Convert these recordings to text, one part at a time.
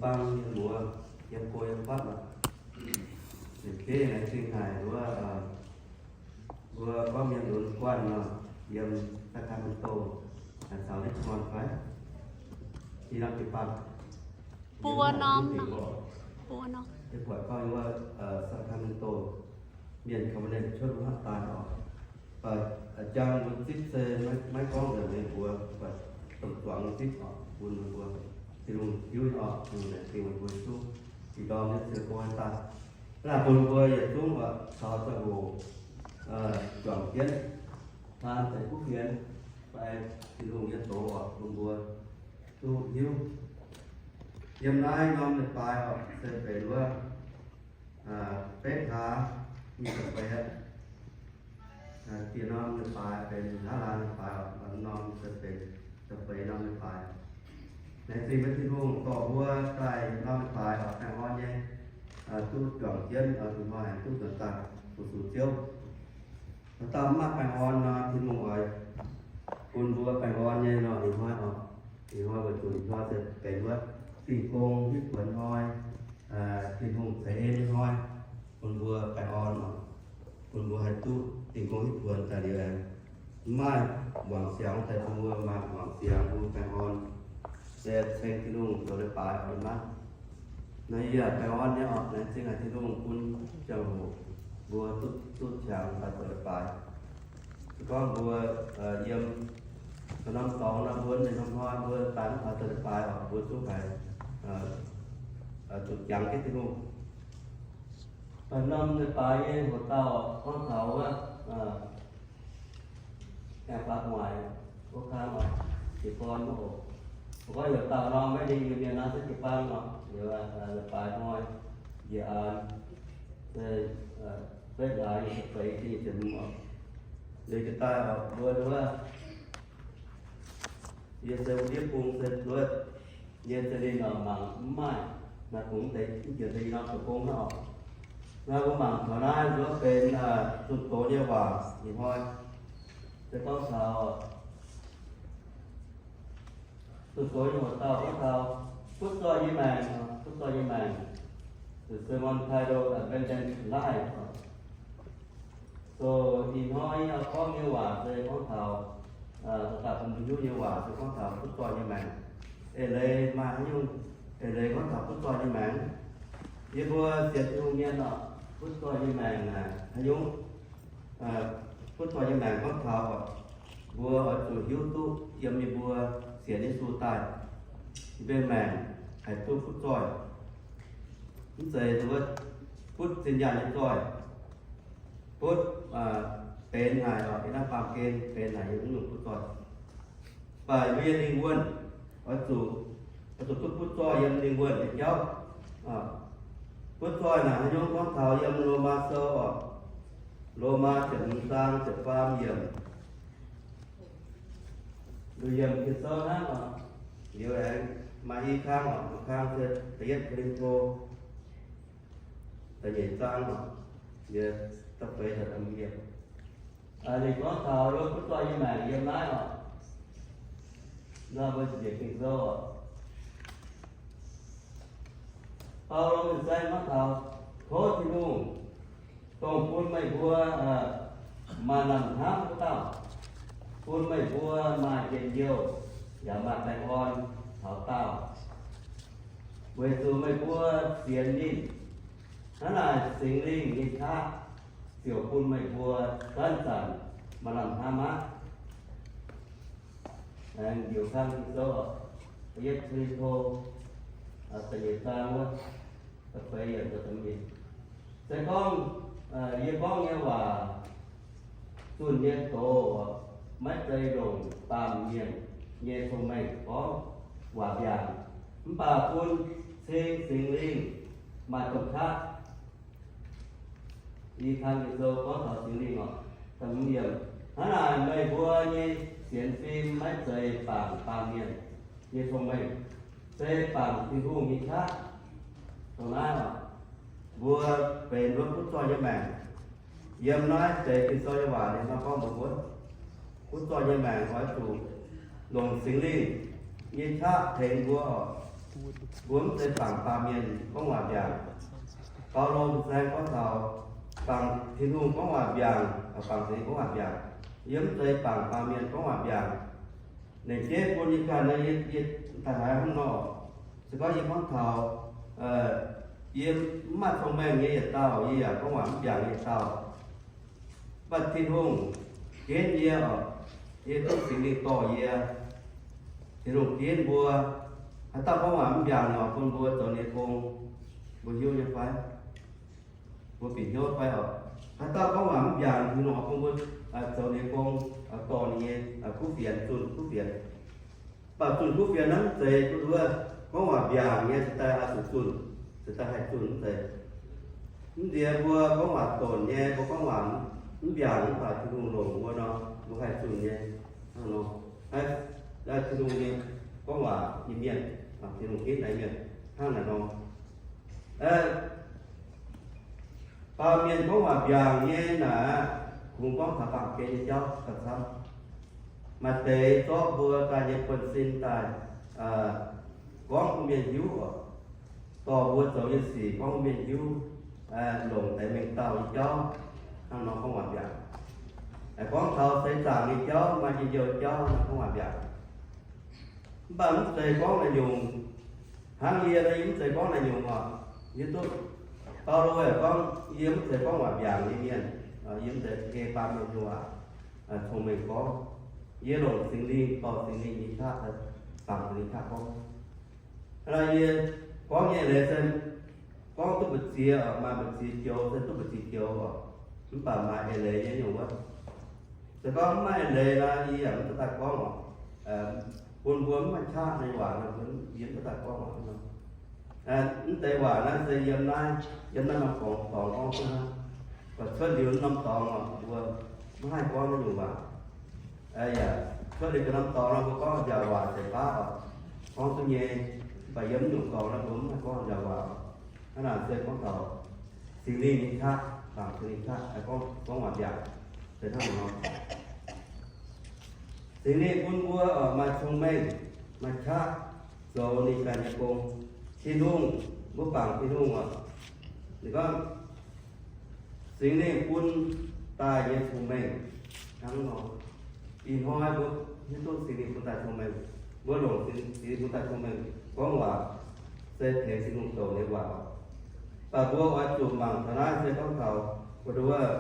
Bang mienh muoz yiem go yiem fatv oc. Ninh geh laengz zingh haic wuov, mbuo gorngv mienh lunx guanh nor, yiem Sacramento, caux Richmond fai? Yie norm jiu-baang, buo norm, buo norm. Yie buatc gorngv wuov, Sacramento mienh covenant cuotv wuov haav daaih oc. Mv baac jang mbuo zipv se maiv gorngv nzengc mbuo, mv baac domh zuangx zipv oc, bun mbuo Tin-Hungh hiuv nyei oc, Tin-Hungh laengz zingh mbuo duqv ih ndorm nyei ziangh hoc daaih. Naaiv bun mbuo yietc zungv oc, taux ziangh hoc juangc jienv taan deix kuv fienx fai Tin-Hungh nyei doz oc, bun mbuo duqv hiuv. Yiem naaiv norm leiz-baaix oc, se benx wuov betv hlaax nyic ziepc feix aqv. Diex norm leiz-baaix benx hlaax laanh leiz-baaix oc, norm se benx ziepc feix norm leiz-baaix. Laengz zingh mbuo Tin-Hungh dorh mbuo daaih norm leiz-baaix oc, baengh orn nyei, duqv juangc jienv oc, ih hnoi aengx duqv nzuonx daaih fu-sux Ziouv. Haaix dauh mv maaih baengh orn nor, Tin-Hungh oix bun mbuo baengh orn nyei nor, ih hnoi oc. Ih hnoi weic zuqc ih hnoi se benx wuov Dingh Gong Hitv Tuonx Hnoi, Tin-Hungh ceix en nyei hnoi, bun mbuo baengh orn oc. Bun mbuo haih duqv Dingh Gong Hitv Tuonx daaih liuz aengx mv maaih wangc siangx daaih bun mbuo mangc wangc siangx bun mbuo baengh orn. Se ceng Tin-Hungh zoux leiz-baaix oc, ih hnoi. Naaiv yie baengh orn nyei oc, laengz zingh haic Tin-Hungh bun ziangh hoc mbuo duqv, duqv qangx daaih zoux leiz-baaix. Se gorngv mbuo yiem norm dorngx nor, mbuo ninh norm hnoi mbuo daaih mv taux zoux leiz-baaix oc, mbuo zungv haiz zuqc jangx jienv Tin-Hungh. Norm leiz-baaix nyei hoc dauh gorngv taux wuov, aengx baac gu'nguaaic wuov kang oc, jiez gorn wuov oc. Mv gorngv heuc dauh norm maiv dingh nyei mienh nor, se jiu-baang oc, liuz leiz-baaix hnoi njiec aan, se betv hlaax nyic ziepc feix, nyic ziepc hmz oc. Liuz jiex daaih oc, mbuo wuov, yie se wuov ndiev bung se wuov, yie se ninh oc, mangc mv maaih, naaiv kungx deix mv jiex deix norm zoux gong hnangv oc. Naaiv mbuo mangc taux naaiv nduov benx zunh doz nyei waac ih hnoi. Se gorngv taux zunh doz nyei hoc dauh gorngv taux butv zoih nyei maengc, butv zoih nyei maengc. The sermon title Abundant Life. So ih hnoi yie gorngv nyei waac se gorngv taux, daaih bun mbuo hiuv nyei waac se gorngv taux butv zoih nyei maengc. Eix leiz maaih haaix nyungc eix leiz gorngv taux butv zoih nyei maengc? Yie mbuo sienx Tin-Hungh mienh oc, butv zoih nyei maengc naaic haaix nyungc? Butv zoih nyei maengc gorngv taux oc, mbuo oix zuqc hiuv duqv yiem yie mbuo sienx Yesu daaih, yie mbuo maengc haiz duqv butv zoih. Mv zeiz wuov butv zinh nyaanh nyei zoih, butv benx haic oc, yiem naaiv baamh gen benx haic nyei mv nyungc butv zoih. Mv baac yie mbuo yiem lingh wuonh oix zuqc, oix zuqc duqv butv zoih yiem lingh wuonh nyei jauv. Butv zoih naaic haaix nyungc gorngv taux yiem Lomaa Sou oc, Lomaa ziepc hmz zaang ziepc faam yiemc. Nduqc yiemc Ging-Sou hnangv oc. Liuz aengx maaih i kang oc, i kang se da'yietv Ko^lin^to da'nyeic zaang oc, yie da'feix da'hmz yiemc. Ninh gorngv taux wuov butv zoih nyei maengc yiem naaiv oc. Nor mbuo ziec Ging-Sou oc. Baulo ninh se gorngv taux tov Tin-Hungh, dongh bun meih mbuo maaih lamh hnamv wuov dauh, bun meih mbuo maaih njien-youh yaac maaih baengh orn taux daauh, weic zuqc meih mbuo sienx ninh. Hnangv naaic Singx Lingh nyei qaqv ziouc bun meih mbuo zanc-zanc maaih lamh hnamv aqv. Aengx njiec kang Ging-Sou, da'yietv Ko^lin^to da'nyeic zaang wuov, da'feix yiemc, da'hmz yiemc. Se gorngv yie gorngv nyei waac zunh nyei doz maiv zeiz longc baamh mienh nyei cong-mengh gorngv waac mbiaangc, mv baac bun cing Singx Lingh maaih domh qaqv. I kang Ging-Sou gorngv taux Singx Lingh oc, da'hmz yiemc. Hnangv naaic meih mbuo nyei sienx fim maiv zeiz bangc baamh mienh nyei cong-mengh, se bangc Tin-Hungh nyei qaqv. Dongh naaiv oc, mbuo benx wuov butv zoih nyei maengc. Yiem naaiv deix Ging-Sou nyei waac ninh hnangv gorngv mbuox mbuo, butv zoih nyei maengc oix zuqc longc Singx Lingh nyei qaqv tengx mbuo oc. Mbuo mv zeiz bangc baamh mienh gorngv waac mbiaangc. Baulo se gorngv taux bangc Tin-Hungh gorngv waac mbiaangc, bangc Singx Lingh gorngv waac mbiaangc. Yie mv zeiz bangc baamh mienh gorngv waac mbiaangc. Ninh jeiv bun yie ganh nor, yie, yie daaih haiz hnangv nor. Se gorngv yie gorngv taux, yie mv maaih cong-mengh nyei yietc dauh, yie yaac gorngv waac mv mbiaangc nyei dauh. Mv baac Tin-Hungh ginv yie oc, yie duqv Singx Lingh dorh yie. Tin-Hungh ginv mbuo, haaix dauh gorngv waac mv mbiaangc oc, bun mbuo zoux ninh nyei gong, mbuo hiuv nyei fai? Mbuo bieqc hnyouv fai oc? Haaix dauh gorngv waac mv mbiaangc, Tin-Hungh oix bun mbuo zoux ninh nyei gong, dorh ninh nyei kuv fienx, zunh kuv fienx. Mv baac zunh kuv fienx naaiv mv zeiz bun mbuo gorngv waac mbiaangc nyei cingx daaih oix zuqc zunh, cingx daaih haih zunh mv zeiz. Mv nziex mbuo gorngv waac donc nyei, mbuo gorngv waac mv mbiaangc mv baac Tin-Hungh longc mbuo nor, mbuo haih zunh nyei. Hnangv nor, Tin-Hungh nyei gorngv waac nyei mienh, Tin-Hungh ginv naaiv mienh hnangv naaic nor. Baamh mienh gorngv waac mbiaangc nyei naaic, kungx gorngv taux baamh gen nyei jauv gauh camv. Maaih deix zorqv mbuo ganh nyei buonv-sin daaih gorngv bun mienh hiuv oc, dorh mbuo zoux nyei sic gorngv bun mienh hiuv, longc deix mengh dauh nyei jauv hnangv nor gorngv waac mbiaangc. Gorngv taux seix zaangc nyei jauv, maaih njien-youh jauv nor gorngv waac mbiaangc. Mv baac mv zeiz gorngv naaiv nyungc. Hnangv yie nor, yie mv zeiz gorngv naaiv nyungc oc. Yie duqv, Baulo yaac gorngv, yie mv zeiz gorngv waac mbiaangc nyei mienh. Yie mv zeiz ei baamh mienh nyei waac cong-mengh gorngv. Yie longc Singx Lingh, dorh Singx Lingh nyei qaqv, bangc Singx Lingh qaqv gorngv. Hnangv naaiv yie gorngv nyei leiz se gorngv duqv mbu'ziex, maaih mbu'ziex joux se duqv mbu'ziex joux oc. Mv baac maaih eix leiz nyei nyungc wuov. Se gorngv mv maaih eix leiz nor, yie yaac mv daaih gorngv oc. Bun mbuo mv maaih qaqv nyei waac nor, yie mv daaih gorngv oc. Mv deix waac naaiv se yiem naaiv, yiem naaiv norm dorngx, dorngx gorngv duqv hnangv. Baac cuotv liuz norm dorngx oc, mbuo mv haih gorngv naaiv nyungc waac. Yaac cuotv liuz ga'naaiv norm dorngx nor, mbuo gorngv njaaux waac zeiz baav oc, gorngv duqv nyei. Mv baac yiem naaiv nyungc dorngx nor, mbuo mv haih gorngv njaaux waac oc. Hnangv naaic se gorngv taux Singx Lingh nyei qaqv, bangc Singx Lingh qaqv, gorngv, gorngv waac mbiaangc, se hnangv nor. Singx Lingh bun mbuo oc maaih cong-mengh, maaih qaqv zoux ninh ganh nyei gong. Tin-Hungh, mbuo bangc Tin-Hungh oc, ninh gorngv Singx Lingh bun daaih nyei cong-mengh hnangv nor. Ih hnoi mbuo hiuv duqv Singx Lingh bun daaih cong-mengh, mbuo longc Singx Lingh bun daaih cong-mengh gorngv waac, se tengx Tin-Hungh douc nyei waac. Mv baac mbuo oix zuqc mangc taux naaiv se gorngv taux, mbuo wuov,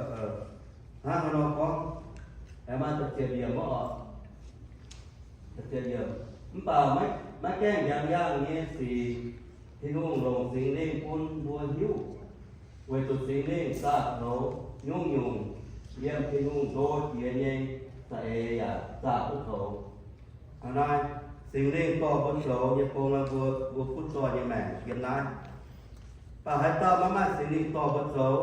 hnangv haaix nor gorngv, maaih da'ziepc yiemc wuov oc. Mv baac maiv gaengh njang-yangh nyei sic, Tin-Hungh longc Singx Lingh bun mbuo hiuv, weic zuqc Singx Lingh zaah toux nyungc-nyungc yiem Tin-Hungh ndo jiex nyei za'eix yaac zaah duqv toux. Hnangv naaiv, Singx Lingh dorh mbuo zoux nyei gong, mbuo, mbuo butv zoih nyei maengc yiem naaiv. Mv baac haaix dauh maiv maaih Singx Lingh dorh mbuo zoux,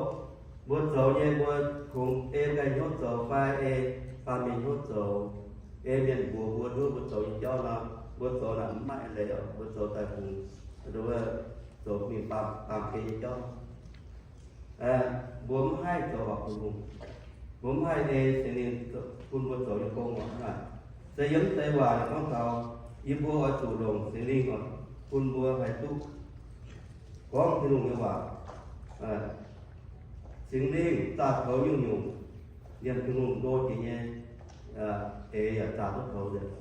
mbuo zoux nyei mbuo kungx ei ganh hnyouv zoux fai ei baamh mienh hnyouv zoux, ei mienh mbuox mbuo hnyouv mbuo zoux nyei jauv nor, mbuo zoux naaic mv maaih eix leiz oc. Mbuo zoux daaih kungx, zoux mingh baamh, baamh gen nyei jauv. Mbuo mv haih zoux horpc Tin-Hungh. Mbuo mv haih ei Singx Lingh bun mbuo zoux nyei gong oc. Hnangv naaic, se yiem mv deix waac naaic gorngv taux yie mbuo oix zuqc longc Singx Lingh oc, bun mbuo haih duqv gorngv Tin-Hungh nyei waac. Singx Lingh zaah toux nyungc-nyungc, yiem Tin-Hungh ndo jiex nyei eix yaac zaah duqv toux nzengc.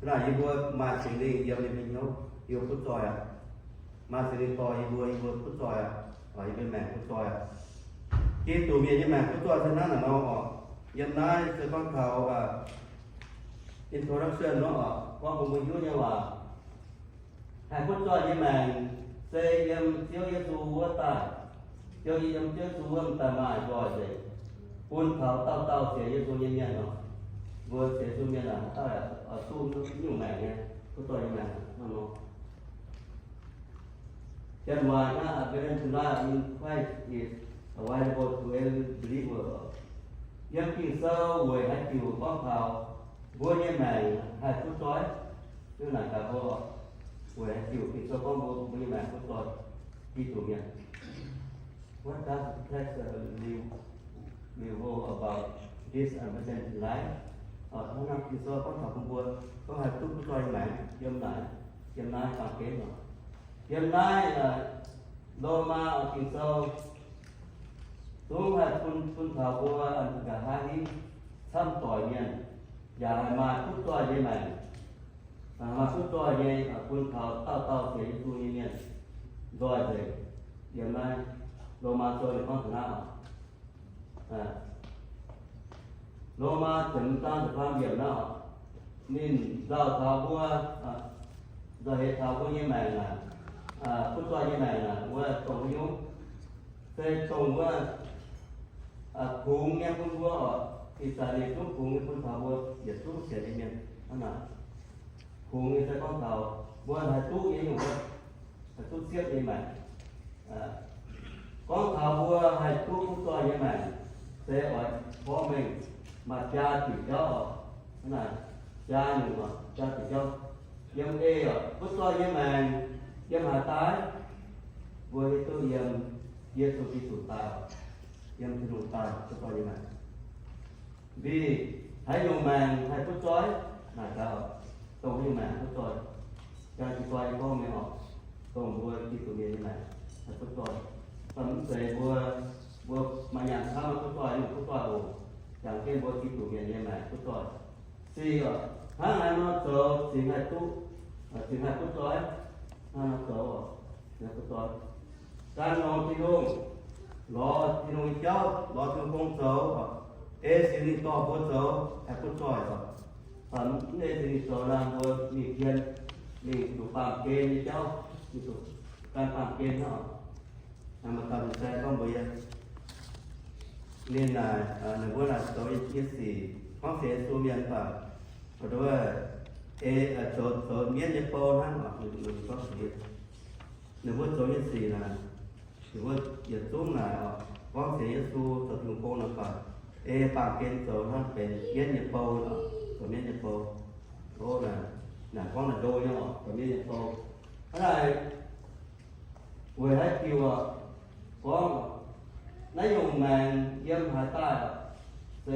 Hnangv naaic yie mbuo maaih Singx Lingh yiem yie mbuo hnyouv, yie mbuo butv zoih aqv. Maaih Singx Lingh dorh yie mbuo, yie mbuo butv zoih aqv. Yie mbuo maengc butv zoih aqv. Giduc mienh nyei maengc butv zoih se hnangv naaic nor oc. Yiem naaiv se gorngv taux introduction nor oc, gorngv bun mbuo hiuv nyei waac. Haih butv zoih nyei maengc se yiem Ziouv Yesu wuov daaih. Ziouv, yiem Ziouv Yesu wuov daaih maaih nzoih nzengc, bun taux dauh dauh sienx Yesu nyei mienh nor. Mbuo sienx Yesu mienh aah, haaix dauh oix duqv nyungc maengc nyei, butv zoih nyei maengc hnangv nor. That's why now abundant life in Christ is available to every believer. Yiem Ging-Sou weic haaix diuc gorngv taux mbuo nyei maengc haih butv zoih? Yiem naaic gaax mbuo, weic haaix diuc Ging-Sou gorngv mbuo, mbuo nyei maengc butv zoih? Giduc mienh. What does the text reveal about this abundant life? Hnangv naaiv Ging-Sou gorngv taux bun mbuo, gorngv haih duqv butv zoih nyei maengc yiem naaic, yiem naaiv baamh gen oc. Yiem naaiv Lomaa Ging-Sou zungv haih bun, bun taux mbuo nqa'haav hingv camv doic mienh, yaac haih maaih butv zoih nyei maengc, maaih butv zoih nyei bun taux dauh dauh sienx Yesu nyei mienh nzoih nzengc. Yiem naaiv Lomaa Sou ninh gorngv taux naaiv oc. Lomaa ziepc hmz zaang ziepc faam yiemc naaiv oc, ninh nzauh taux mbuo, nzauh heix taux mbuo nyei maengc naaic, butv zoih nyei maengc naaic wuov dongh haaix nyungc. Se dongh wuov kungx nyei bun mbuo oc, ih zanc ninh zungv kungx nyei bun taux mbuo yietc zungv sienx nyei mienh hnangv naaic. Kungx nyei se gorngv taux mbuo haih duqv nyei nyungc wuov, haih duqv siepv nyei maengc. Gorngv taux mbuo haih duqv butv zoih nyei maengc, se oix porv mengh maaih biaa diuc jauv oc. Hnangv naaic, biaa nyungc oc, biaa diuc jauv. Yiem ei oc, butv zoih nyei maengc yiem haaix daaih? Mbuo hiuv duqv yiem Yesu Giduc daaih oc, yiem Tin-Hungh daaih butv zoih nyei maengc. Mv baac haaix nyungc maengc haih butv zoih? Naaic gaax oc, dongh haaix nyungc maengc haih butv zoih? Jang jiex gorn nyei gorngv mingh oc, dongh mbuo Giduc mienh nyei maengc haih butv zoih. Mv zeiz mbuo, mbuo maaih nyaanh camv butv zoih, nyungc butv zoih oc. Jangx jienv mbuo Giduc mienh nyei maengc butv zoih. Sic oc, hnangv haaix nor zoux cingx haih duqv, cingx haih butv zoih? Hnangv nor zoux oc, haih butv zoih. Gan longx Tin-Hungh, lorz Tin-Hungh nyei jauv, lorz Tin-Hungh gong zoux oc. Ei Singx Lingh dorh mbuo zoux haih butv zoih oc. Mv ei Singx Lingh zoux nor, mbuo mingh tien, mingh zuqc baamh gen nyei jauv, mingh zuqc gan baamh gen hnangv oc. Maaih dauh fin-saeng gorngv mbuox yie, ninh naaic, ninh mbuo naaic zoux nyei sic gorngv sienx Yesu mienh mv baac, wuov, ei, zoux, zoux mienv nyei bou hnangv oc. Ninh gorngv, ninh mbuo zoux nyei sic naaic, ninh mbuo yietc zungv naaic oc, gorngv sienx Yesu, zoux Tin-Hungh gong naaic baac, ei baamh gen zoux hnangv benx mienv nyei bou oc, zoux mienv nyei bou. Ov, naaic, naaic gorngv naaic ndo nyei oc, zoux mienv nyei bou. Hnangv naaic, weic haaix diuc oc, gorngv naaiv nyungc maengc yiem haaix daaih oc? Se,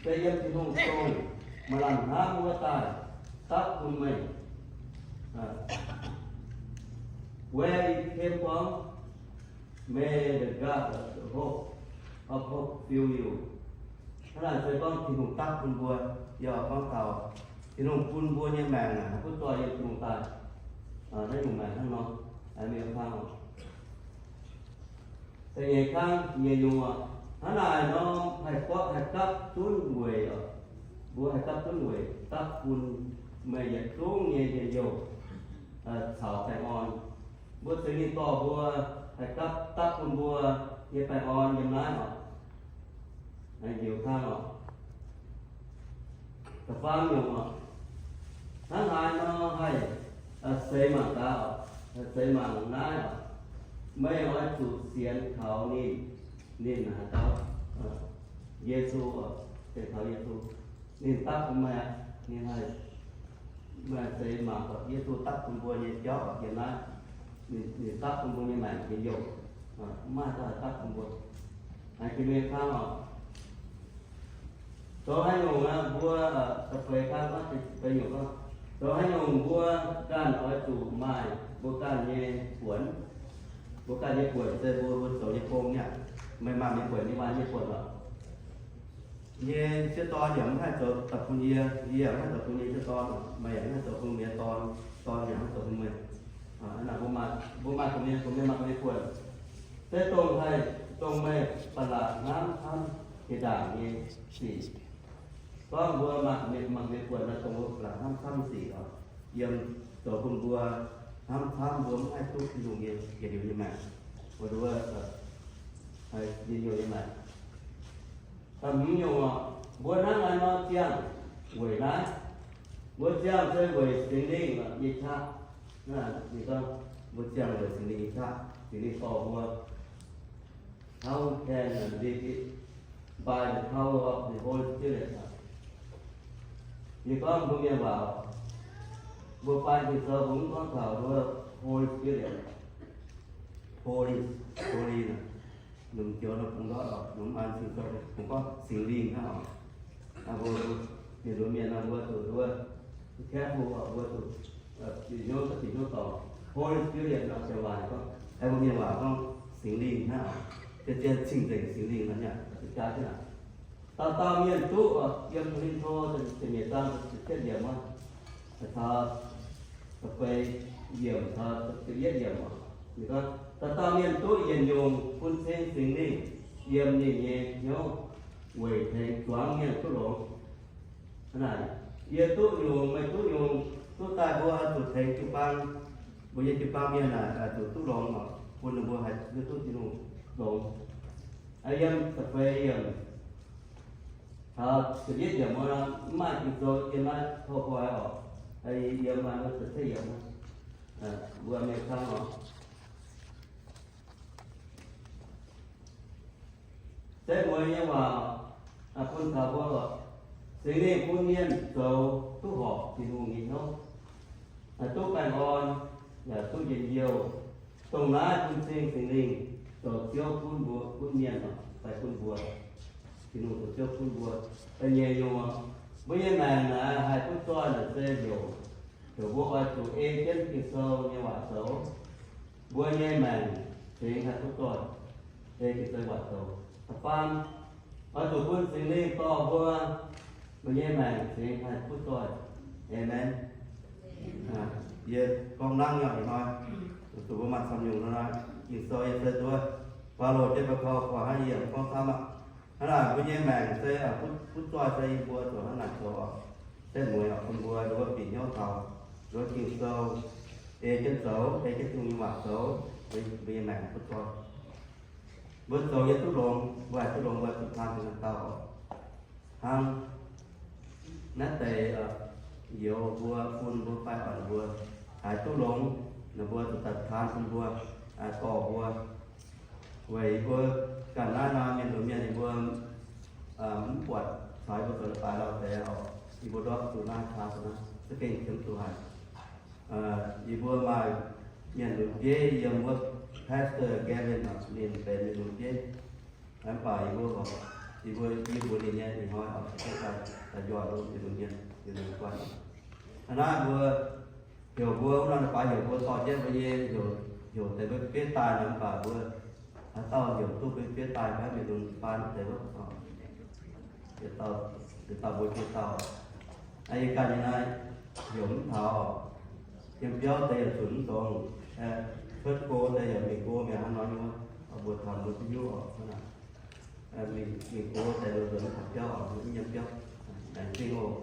se yiem Tin-Hungh dongh maaih lamh hnamv wuov daaih dapv bun meih. Where it came from, may the God of hope, of hope fill you. Hnangv naaic se gorngv Tin-Hungh dapv bun mbuo. Yie gorngv taux Tin-Hungh bun mbuo nyei maengc naaic haih butv zoih yiem Tin-Hungh daaih. Naaiv nyungc maengc hnangv nor, mienh kang oc. Da'nyeic kang, nyeic nyungc oc, hnangv naaic nor haih gapv, haih gapv zunv weic oc. Mbuo haih gapv zunv weic dapv bun meih yietc zungv nyei njien-youh caux baengh orn. Mbuo Singx Lingh dorh mbuo haih gapv, dapv bun mbuo nyei baengh orn yiem naaiv oc. Njiec kang oc. Da'faam nyungc oc, hnangv haaix nor haih seix mangc gaax oc, seix mangc naaiv oc. Meih oix zuqc sienx kaux ninh, ninh haaix dauh? Yesu oc, sienx kaux Yesu. Ninh dapv bun meih aqv. Ninh haih, meih seix mangc gaax Yesu dapv bun mbuo nyei jauv oc, yiem naaiv. Ninh, ninh dapv bun mbuo nyei maengc njien-youh. Mv maaih dauh haih dapv bun mbuo. Haiz jiex mingh kang oc. Zoux haaix nyungc mbuo, da'feix kang gorngv, da'feix nyungc gorngv, zoux haaix nyungc mbuo ganh oix zuqc maaih mbuo ganh nyei buonc? Mbuo ganh nyei buonc se mbuo, mbuo zoux nyei gong niaa. Meih maaih meih buonc, yie maaih yie buonc oc. Yie nyei sieqv dorn yaac mv haih zoux dapv bun yie, yie yaac mv haih zoux bun yie nyei sieqv dorn, meih yaac mv haih zoux bun meih nyei dorn, dorn yaac mv haih zoux bun meih. Hnangv naaic mbuo maaih, mbuo maaih domh mienh, domh mienh maaih domh mienh buonc. Se dongh haih, dongh meih ba'laqc hnamv camv jiex ndaangc nyei sic. Gorngv mbuo maaih domh mienh, maaih domh mienh buonc nor, dongh mbuo ba'laqc hnamv camv sic oc, yiem zoux bun mbuo hnamv camv mbuo mv haih duqv Tin-Hungh nyei njien-youh nyei maengc. Mbuo nduov haih njien-youh nyei maengc. Da'hmz nyungc oc, mbuo hnangv naaiv nor ziangh weic naaiv. Mbuo ziangh se weic Singx Lingh nyei qaqv. Naaiv ninh gorngv mbuo ziangh weic Singx Lingh nyei qaqv. Singx Lingh dorh mbuo. How can I read it? By the power of the Holy Spirit. Yie gorngv mbuo mienh waac, mbuo faan Ging-Sou mbuo mv gorngv taux wuov Holy Spirit. Holy, holy naaic, lomh njoux nor bungx ndortv oc, lomh an Ging-Sou bungx gorngv Singx Lingh hnangv oc. Mbuo, mbuo mienh, mbuo mienh nor mbuo zuqc nduov, careful oc, mbuo zuqc bieqc hnyouv, bieqc hnyouv dorngc. Holy Spirit nor, Janx waac gorngv, aengx mbuo Mienh waac gorngv Singx Lingh hnangv. Zien-zien cing-nzengc Singx Lingh nor, yaac jaa jienv aqv. Dauh dauh mienh duqv, yiem Ko^lin^to ziepc nyeic zaang ziepc cietv yiemc wuov, caux da'feix yiemc caux ziepc yietv yiemc oc. Ninh gorngv, dauh dauh mienh duqv yienc nyungc bun cing Singx Lingh yiem ninh nyei hnyouv weic tengx zuangx mienh duqv longx. Hnangv naaic, yie duqv nyungc, meih duqv nyungc, duqv daaih mbuo zuqc tengx jiu-baang, mbuo nyei jiu-baang mienh naaic zuqc duqv longx oc, bun ninh mbuo haih duqv Tin-Hungh longx. Yiem da'feix yiemc caux ziepc yietv yiemc wuov, mv maaih Ging-Sou yiem naaiv tou fai oc. Yiem naaiv wuov da'cietv yiemc wuov, mbuo mienh hnangv oc. Setv mueiz nyei waac bun taux mbuo oc. Singx Lingh bun mienh zoux duqv horpc Tin-Hungh nyei hnyouv, duqv baengh orn, yaac duqv njien-youh. Dongh naaiv bun cing Singx Lingh zoux Ziouv gunv mbuo, gunv mienh oc, fai gunv mbuo. Tin-Hungh zoux Ziouv gunv mbuo. Da'nyeic nyungc, mbuo nyei maengc naaic haih butv zoih naaic se heuc, heuc mbuo oix zuqc ei jienv Ging-Sou nyei waac zoux. Mbuo nyei maengc cingx haih butv zoih, ei Ging-Sou waac zoux. Da'faam, oix zuqc bun Singx Lingh dorh mbuo, mbuo nyei maengc cingx haih butv zoih. Aamen. Yie gorngv nangv nyei ih hnoi, zuqc mbuo maaih camv nyungc hnoi, Ging-Sou yie se nduov, Baulo jienv Baulo gorngv hnangv, yie yaac gorngv camv aqv. Hnangv naaic mbuo nyei maengc se butv, butv zoih se yie mbuo zuqc hnangv naaic zoux oc. Setv mueiz oc, bun mbuo nduov bieqc hnyouv taux nduov Ging-Sou, ei jienv zoux, ei jienv Tin-Hungh nyei waac zoux, mbuo nyei maengc butv zoih. Mbuo zoux yie duqv longx, mbuo haih duqv longx, mbuo zuqc taan dingc dauh oc. Hnangv naaiv deix youz mbuo, bun mbuo fai oc, ninh mbuo haiz duqv longx, ninh mbuo zuqc daaih taan bun mbuo, dorh mbuo. Weic yie mbuo ganh naaiv nor mienh lunx mienh, yie mbuo mv buatc caux yie mbuo zoux leiz-baaix lauh deix oc. Yie mbuo ndortv duqv naaiv taan duqv naaiv, za'gengh qiemx duqv haic. Yie mbuo maaih mienh lunx bieiv yiem wuov Pastor Gavin oc, ninh benx mienh lunx bieiv. Mv baac yie mbuo, yie mbuo, yie mbuo ninh nyei ih hnoi oc, daaih njoih mbuo mienh lunx mienh, mienh lunx guanh. Hnangv naaiv mbuo heuc mbuo, wuov norm leiz-baaix heuc mbuo dorh jienv mbuo nyei, heuc, heuc deix mbuo bieiv daaih nor, mv baac mbuo haaix dauh heuc duqv mbuo bieiv daaih, mbuo mienh lunx baan deix wuov, yietc dauh, yietc dauh mbuo jiu dauh. Yie ganh nyei naaiv heuc mv taux, yiem biauv deix yaac zunc mv dongz, cuotv go deix yaac mingh go mi'aqv hnangv nor nyei wuov, mbuo taux mbuo duqv hiuv oc. Mingh, mingh go deix mbuo nzuonx mv taux biauv oc, mv yiem biauv, laengz zingh oc.